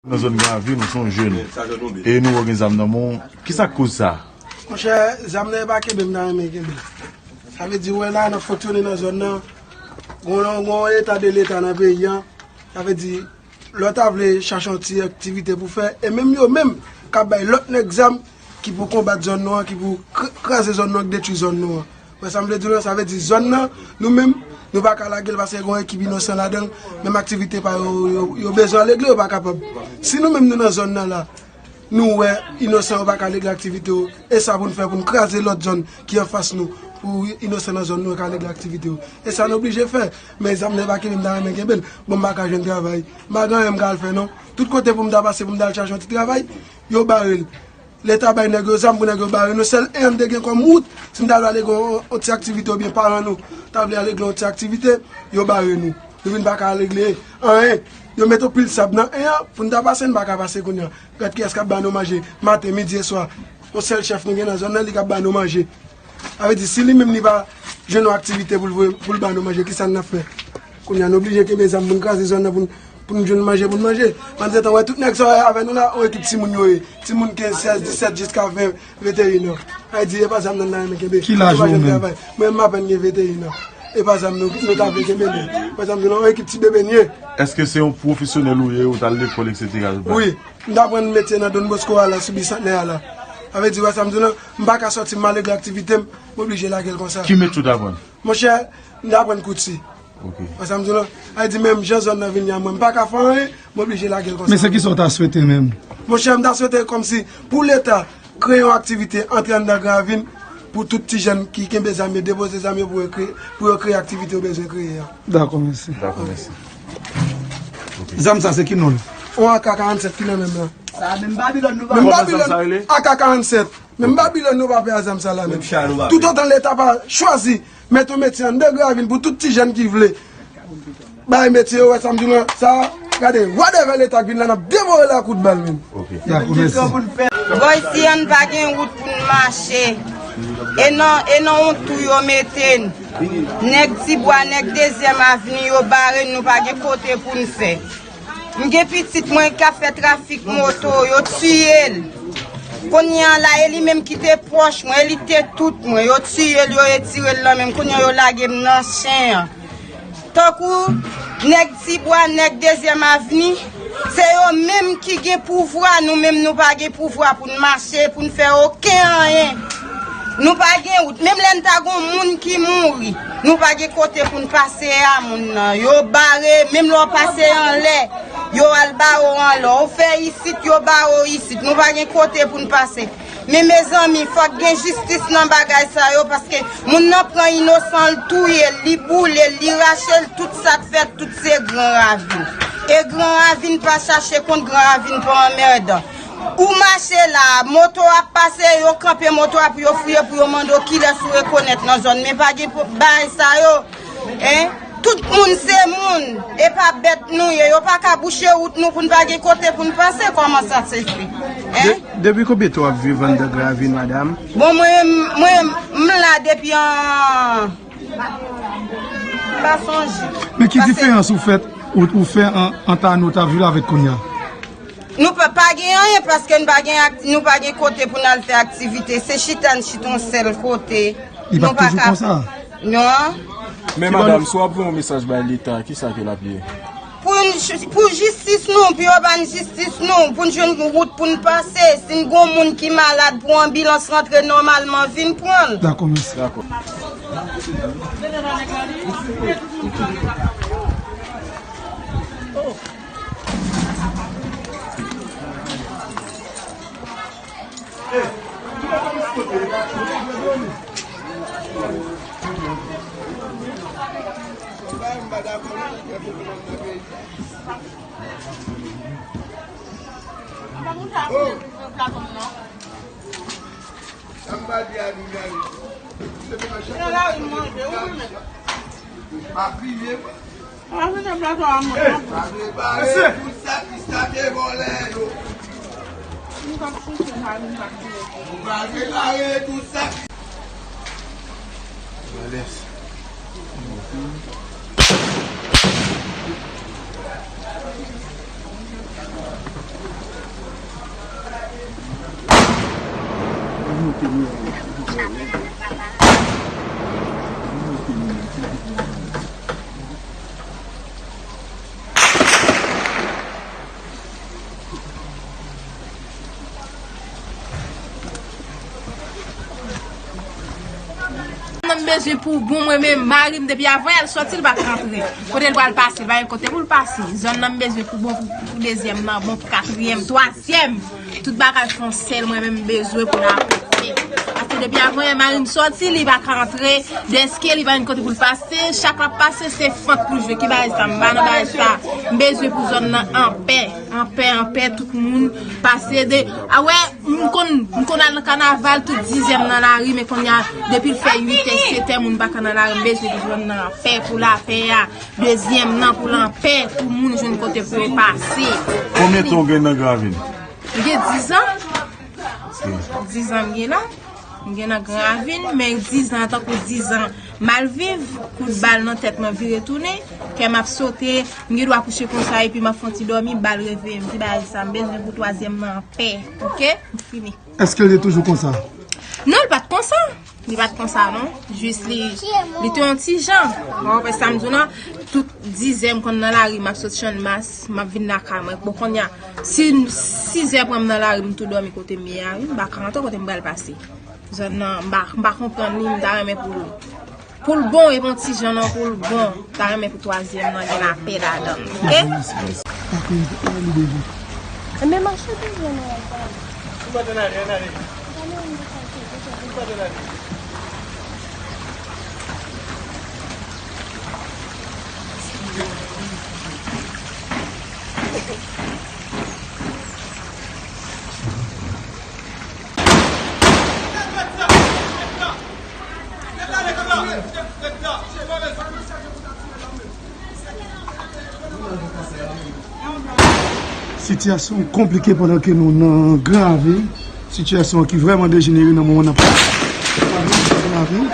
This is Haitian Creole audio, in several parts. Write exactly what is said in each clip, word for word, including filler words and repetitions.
Nan zòn Gran Ravin, ou se yon jèn. E nou wè w gen zam nan men w. Kisa k koz sa? Monchè, zam nan e pa kenbe m ta renmen kenbe. Sa vle di, ou wè la, n ap fonksyone nan zòn nan. Gon, gon eta de leta nan peyi an. Sa vle di, lè w ta vle chache yon ti aktivite pou fè, e menm yo menm k ap bay lòt nèg zam ki pou konbat zòn nou an, ki pou kr-, kraze zòn nou an, ki detwi zòn nou an. Wè sa m vle di w lan, sa vle di zòn nan, nou menm, nou pa ka lage l paske gon ekip inosan ladan l, menm aktivite pa yo, yo, yo bezwen regle, yo pa kapab. Si nou menm nou nan zòn nan la, nou wè inosan yo pa ka regle aktivite yo, e sa pou n fè pou n kraze lòt zòn ki anfas nou, pou inosan nan zòn nou yo ka regle aktivite yo. E sa n oblije fè. Men zam nan e pa kenbe m ta renmen kenbe l. Bon, m pa ka jwenn travay. M pa gen anyen m ka al fè non. Tout kote pou m ta pase pou m ta al chache yon ti travay, yo bare l. Leta bay nèg yo zam pou nèg yo bare nou. Sèl en an n te gen kòm wout, si n ta vle ale gen yon, yon ti aktivite oubyen paran nou ta vle ale gen yon ti aktivite, yo bare nou. Nou vin pa ka regle anyen. Yo mete yon pil sab nan en an pou n ta pase, n pa ka pase kounye a. Gad kiyès k ap ba nou manje maten, midi e swa. Yon sèl chèf nou gen nan zòn nan, li k ap ba nou manje. Sa vle di, si li menm li pa jwenn yon aktivite pou l voye, pou l ba nou manje, kisa n ap fè? Kounye a, n oblije kenbe zam pou n kraze zòn nan, pou n, pou n jwenn manje, pou n manje. Pandan se tan, wè, tout nèg sa w wè avè nou la, yon ekip timoun yo ye. Timoun kenz, sèz, disèt, jiska ven, venteyen an. Sa vle di, e pa zam nan n ta renmen kenbe. Ki laj ou menm? Mwen, m apèn gen venteyen an. E pa zam nou, nou ta vle kenbe, non. E pa zam nou, non, yon ekip ti bebe n ye. Èske se yon pwofesyonèl ou ye, ou t al lekòl, etsetera? Wi, m t aprann metye nan Don Bosco a la, sou Bisantnè a la. Sa vle di, wè sa m di w lan, m pa ka sòti, m al regle aktivite m, m oblije lage l konsa. Ki metye w t aprann? Monchè, m t aprann kouti. Ok. Wè sa m di w lan, sa vle di menm jan zòn nan vin ye a mwen, m pa ka fè anyen, m oblije lage l konsa. Men se kisa w ta swete menm? Monchè, m ta swete kòmsi pou Leta kreye yon aktivite antre anndan Gran Ravin pou tout ti jèn ki kenbe zam yo, depoze zam yo pou yo kreye, pou yo kreye aktivite yo bezwen kreye a. Dakò, mèsi. Dakò, mèsi. Zam sa se ki non l? Yon A K karannsèt ki nan men m lan. Sa menm Babilòn nou pa. Menm Babilòn, A K karannsèt. Menm Babilòn nou pa pè a zam sa la menm. Toutotan Leta pa chwazi met yon metye anndan Gran Ravin pou tout ti jèn ki vle bay metye yo, wè sa m di w lan, sa, gade, wadèvè Leta k vin la, n ap devore l a kout bal menm. Dakò, mèsi. Bò isi a n pa gen wout pou n mache. E nan, e nan yon tou yo mete n. Nèg Tibwa, nèg Dezyèm Avni, yo bare n, nou pa gen kote pou n fè. M gen pitit mwen k ap fè trafik moto, yo tiye l. Kounye a la, e li menm ki te pwòch mwen, e li te tout mwen. Yo tiye l, yo retire l nan men m. Kounye a, yo lage m nan chen an. Tankou nèg Tibwa, nèg Dezyèm Avni, se yo menm ki gen pouvwa, nou menm nou pa gen pouvwa pou n mache, pou n fè okenn anyen. Nou pa gen wout. Menm lè n ta gon moun ki mouri, nou pa gen kote pou n pase a moun nan. Yo bare, menm lè w pase anlè, yo al bare w anlè. Ou fè isit, yo bare w isit. Nou pa gen kote pou n pase. Men mezanmi, fòk gen jistis nan bagay sa yo, paske moun nan pran inosan, l touye l, li boule l, li rache l, tout sa k fèt, tout se Gran Ravin. E Gran Ravin pa chache kont, Gran Ravin pa anmèdan. Ou mache la, moto ap pase, yo kanpe moto a pou yo fouye, pou yo mande w kilès ou rekonèt nan zòn. Men pa gen po-, bagay sa yo, en. Tout moun se moun, e pa bèt nou ye. Yo pa ka bouche wout nou pou n pa gen kote pou n pase. Kòman sa se fè? En? De-, depi konbyen tan w ap viv anndan Gran Ravin, madanm? Bon, mwen, mwen, m la depi an, m pa sonje. Men ki diferans ou fèt, ou, ou fè an, ant ane w t ap viv la avèk kounye a? Nou pa, pa gen anyen paske n pa gen ak-, nou pa gen kote pou n al fè aktivite. Se chita n chita yon sèl kote. Li pa t toujou konsa? Non. Men madanm, si w ap voye yon mesaj bay Leta, kisa ke l ap ye? Pou n, pou jistis nou, pou yo ban n jistis nou, pou n jwenn wout pou n pase. Si n gon moun ki malad, pou anbilans rantre nòmalman, vin pran l. Dakò, mèsi. Dakò. Pa kriye. Prepare tout sa ki sa te vòlè yo. Prepare tout sa ki... Nan m bezwen pou bon, mwen menm, mari m depi avan yè l sòti, li pa t rantre. Kote l pral pase, li pa gen kote pou l pase. Zòn nan m bezwen pou bon, pou, pou dezyèm nan, bon pou katriyèm, twazyèm. Tout bagay fè yon sèl, mwen menm m bezwen pou n avanse. Paske depi avan yè mari m sòti, li pa ka rantre. Dèske li pa gen kote pou l pase, chak l ap pase, se fant pou l jwe. Ki bagay sa? M pa nan bagay sa. M bezwen pou zòn nan anpè. Anpè, anpè, tout moun pase de. A wè, m konn, m konn al nan kanaval, tout dizyèm nan lari, men kounye a, depi l fè uit è, sèt è, moun pa ka nan lari, m bezwen pou zòn nan anpè, pou lapè a, dezyèm nan, pou l anpè, pou moun jwenn kote pou yo pase. Konbyen tan w gen nan Gran Ravin? M gen diz an. Diz an m gen la. M gen nan Gran Ravin, men diz an tankou diz an m al viv, kout bal nan tèt mwen vire tounen, kè m ap sote, m gen dwa kouche konsa epi m ap fè yon ti dòmi, bal reveye m. Ki bagay sa? M bezwen pou twazyèm nan anpè, oke? M fini. Èske l te toujou konsa? Non, li pa t konsa. Li pa t konsa, non. Jis li, li te yon ti jan. Ou konprann sa m di w lan? Tout diz è m konn nan lari, m ap sot Channmas, m ap vin lakay mwen. Bon, kounye a, si sizè pran m nan lari, m tou dòmi kote m ye a, wi. M pa ka rantre kote m pral pase. Zòn nan, m pa, m pa konprann li, m ta renmen pou l, pou l bon, e bon ti jan nan pou l bon. M ta renmen pou twazyèm nan gen lapè ladan l, oke? Enben, mache toujou nan lapè. Sitiyasyon konplike pandan ke nou nan Gran Ravin. Sitiyasyon ki vrèman dejenere nan moman n ap pale. Gran Ravin.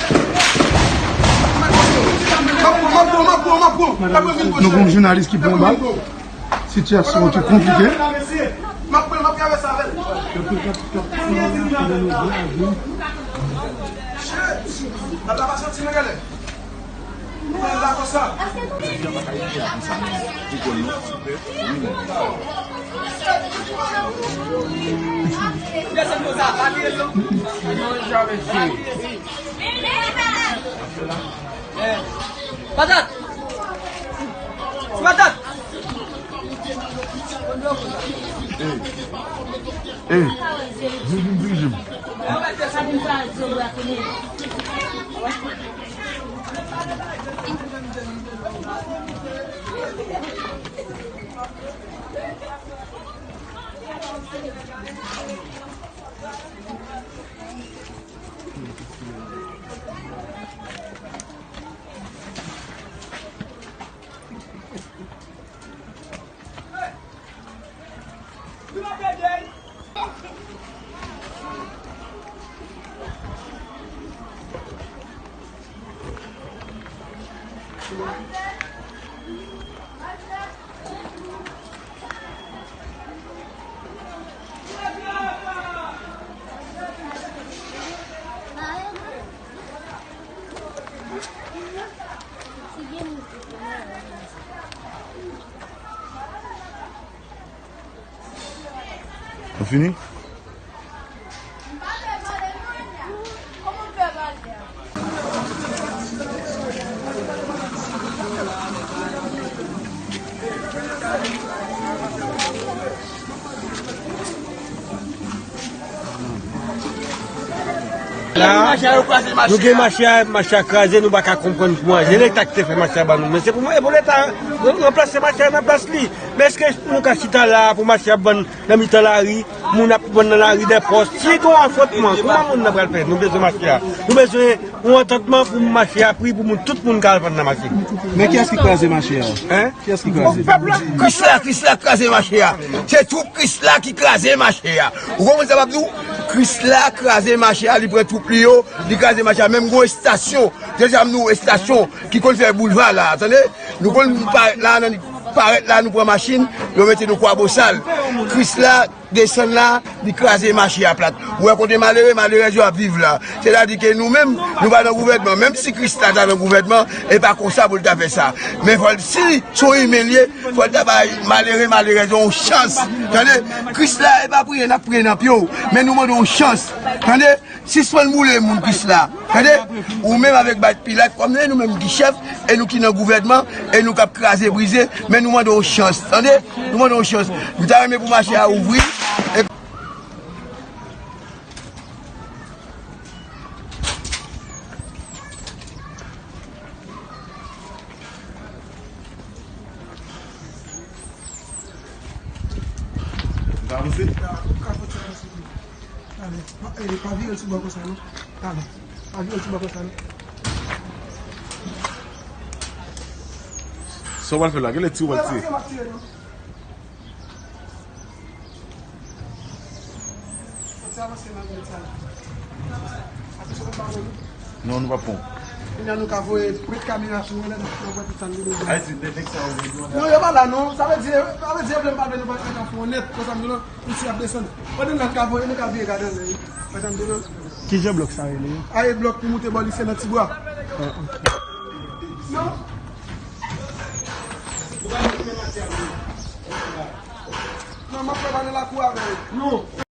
Nou gen yon jounalis ki pran bal. Sitiyasyon ki konplike. Patat! Patat! Ey! Ey! Vin, vin dirije m. Nou fini? La, nou gen mache a, mache a kraze, nou pa ka konprann pou manje. Leta ki te fè mache a ban nou. Men se pou mwen, e pou Leta ranplase mache a nan plas li. Men èske nou ka chita la pou mache a ban nan mitan lari, moun ap vann nan lari dèpòs? Si gon afwontman, kòman moun nan pral fè? Nou bezwen mache a. Nou bezwen yon antantman pou mache a pri pou moun, tout moun ka al vann nan mache. Men kiyès ki kraze mache a? Hein? Kiyès ki kraze? Pèp la. Krisla, Krisla kraze mache a. Se twoup Krisla ki kraze mache a. Ou konprann sa m ap di w? Krisla kraze mache a, li pran twoup li yo, li kraze mache a. Menm gon estasyon, deja m di w estasyon ki konn fè boulva la, tande? Nou konn parèt la, nan parèt la, nou pran machin, yo mete nou Kwabosal. Kris la desann la, li kraze mache a plat. Ou wè kote malere, malerèz yo ap viv la. Sètadi ke nou menm, nou pa nan gouvènman. Menm si Kris la ta nan gouvènman, e pa konsa pou l ta fè sa. Men fò l, si se yon imen l ye, fò l ta bay malere, malerèz yo yon chans. Tande? Kris la, e pa priye, n ap priye nan pye w. Men nou mande yon chans. Tande? Sispann boule moun Kris la. Tande? Ou menm avèk Bat Pilat, kòm e nou menm ki chèf, e nou ki nan gouvènman, e nou k ap kraze brize, men nou mande yon chans. Tande? Nou mande yon chans. M ta renmen pou mache a ouvri. E Ou ka avanse? Talè. Pa, eh, pa vire l sou bò konsa, non. Talè. Pa vire l sou bò konsa, non. Sa w pral fè la? Genlè ti w pral tiye. Non, nou p ap pran. Kounye a nou ka voye prèt kamera sou mwen lè n ap pran tout sa n gen bezwen. Ay, si nèg sa yo vle di. Non, yo pa la non. Sa vle di, sa vle di yo vle m pa vle nou pa ka fè yon nèt, konsa m di nou, isi ap desann. Pandan n ap ka voye, nou ka vire gade anlè wi. Konsa m di nou. Kijan blòk sa rele? Aye blòk pou moute bò lise nan Tibwa. Ah, ok. Non. Non, m ap fè pale lakou avè yo. Non.